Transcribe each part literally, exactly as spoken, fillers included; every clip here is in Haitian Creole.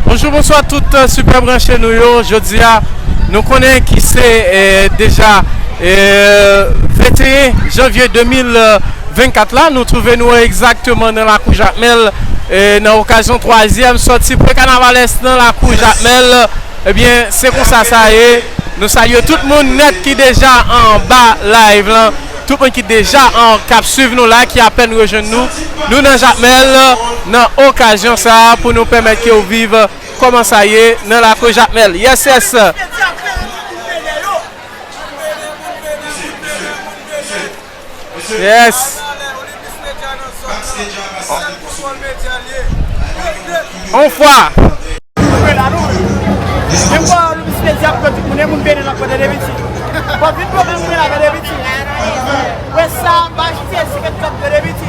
Bonjou, bonswa tout, eh, sipè branche nou yo. Jodi a, nou konnen ki se, eh, deja, eh, venteyen janvye de mil vennkat la. Nou twouve nou egzakteman nan lakou Jakmèl, eh, nan okazyon twazyèm sòti pre-kanavalès nan lakou Jakmèl. Ebyen, se konsa sa ye. Nou salye tout moun nèt ki deja anba live lan. Tout moun ki deja an, k ap swiv nou la, ki apèn rejwenn nou. Nou nan Jakmèl, nan okazyon sa a, pou nou pèmèt ke w viv kòman sa ye nan lakou Jakmèl. Yes, yes. Yes. On fwa. Menm kwa Olibis Medya ap pran tout moun, e moun Benin ap pran tande piti. Bon, vin pran moun la tande piti. Wè sa, ba achte senkant kòb tande piti.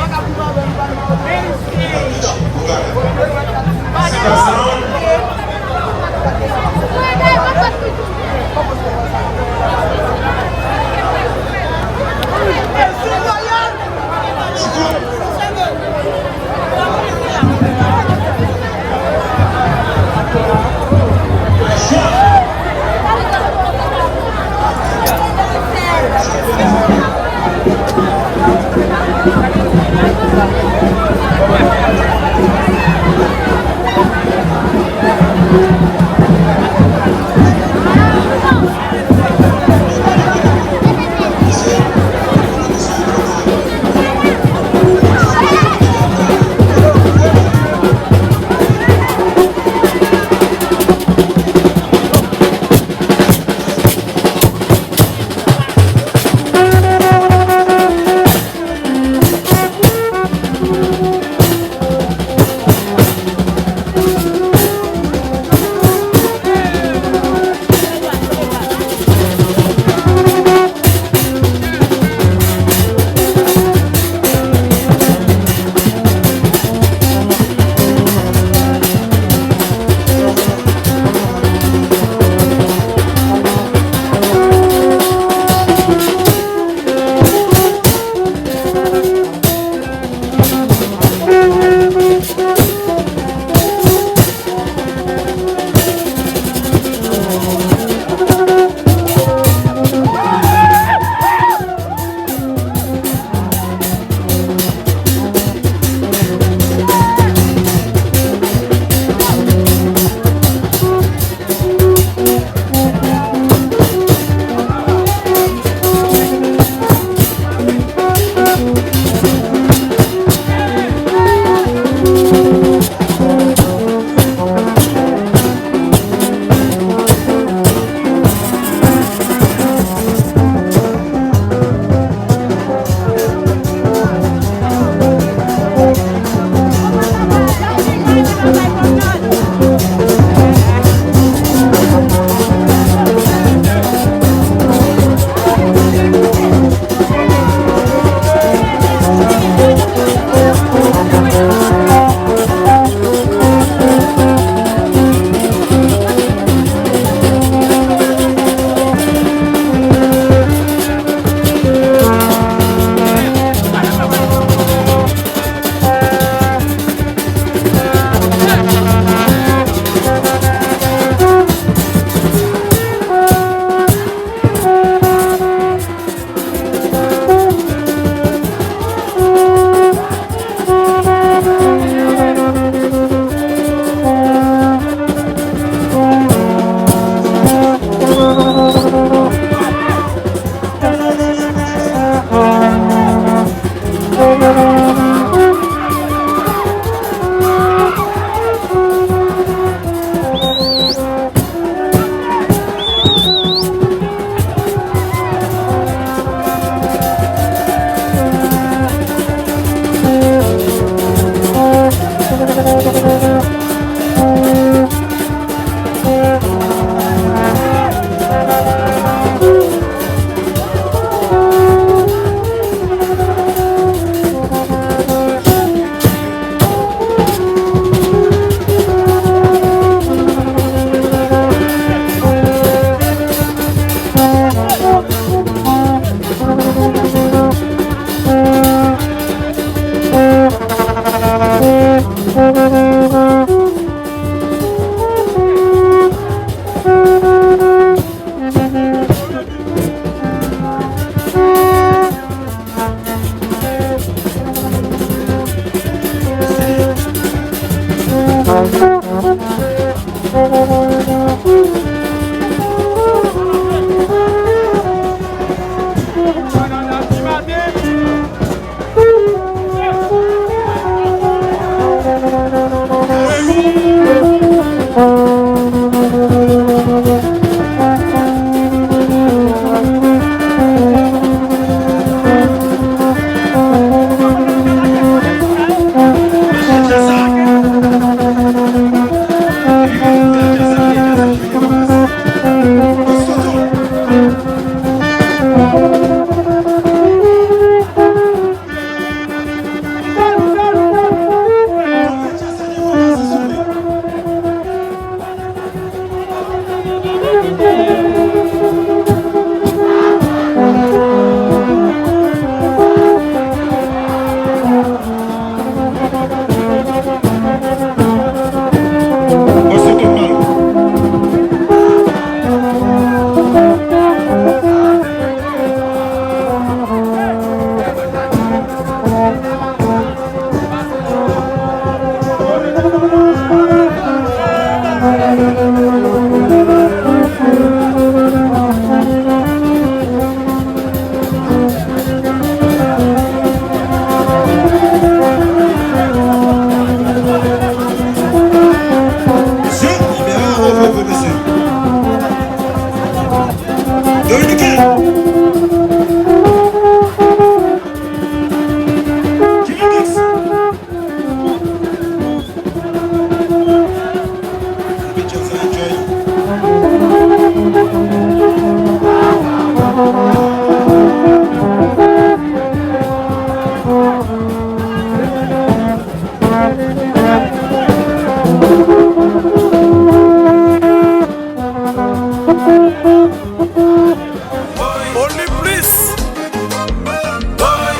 Oli Plis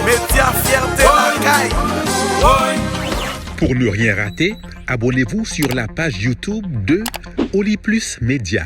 Média, fierté lakay. Pour ne rien rater, abonnez-vous sur la page YouTube de Oli Plus Média.